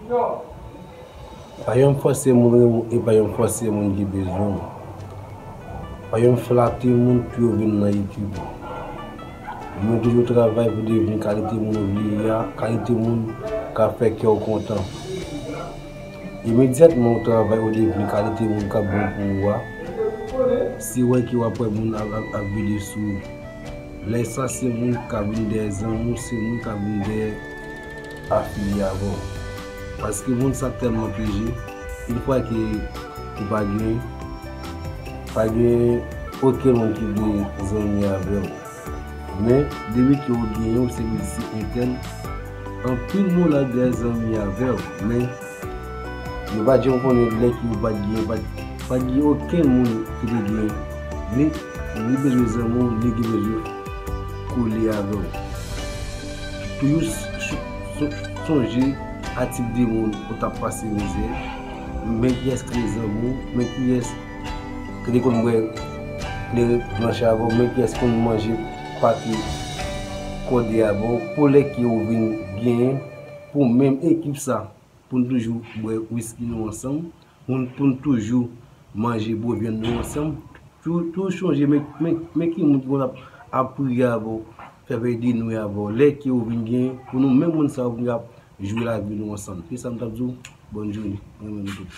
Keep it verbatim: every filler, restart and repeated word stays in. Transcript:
Pa janm fòse moun renmen w e pa janm fòse moun ki bezwen w. Pa janm flate moun pou yo vin nan ekip ou. Men toujou travay pou devni kalite moun ou vle ye a, kalite moun k ap fè kè w kontan. Imedyatman ou travay ou devni kalite moun k ap bon pou ou a, se wè ke w ap wè moun ap, ap, ap vide sou ou. Lè sa se moun k ap vin dèyè zanmi w, se moun k ap vin dèyè afilye avè w. Paske moun sa tèlman pyeje, yon fwa ke ou pa gen, pa gen okenn moun ki vle zanmi avè w. Men, depi ke ou genyen, ou se medisyen entèn, anpil moun ap dèyè zanmi avè w. Men, yo pa t janm konnen lè ke ou pa t gen, pa t, pa t gen okenn moun ki te gen. Li, li bezwen zanmi w, li ki bezwen kole avè w. Toujou s-, s-, s-, sonje a tip de moun ou t ap pase mizè. Men kiyès ki te zanmi w, men kiyès ki te konn bwè kleren blanch avè w, men kiyès konn manje pate kòde avè w, pou lè ke ou vin genyen pou menm ekip sa, pou n toujou bwè wiski nou ansanm, pou n, pou n toujou manje bon vyann nou ansanm. Tou, tou sonje, men, men, men ki moun ki konn ap, ap priye avè w, fè vèy de nwi avè w, lè ke ou vin genyen, pou nou menm moun sa yo vin ap jwi lavi nou ansanm. Se sa m t ap di w. Bòn jounen. Mwen renmen nou tout.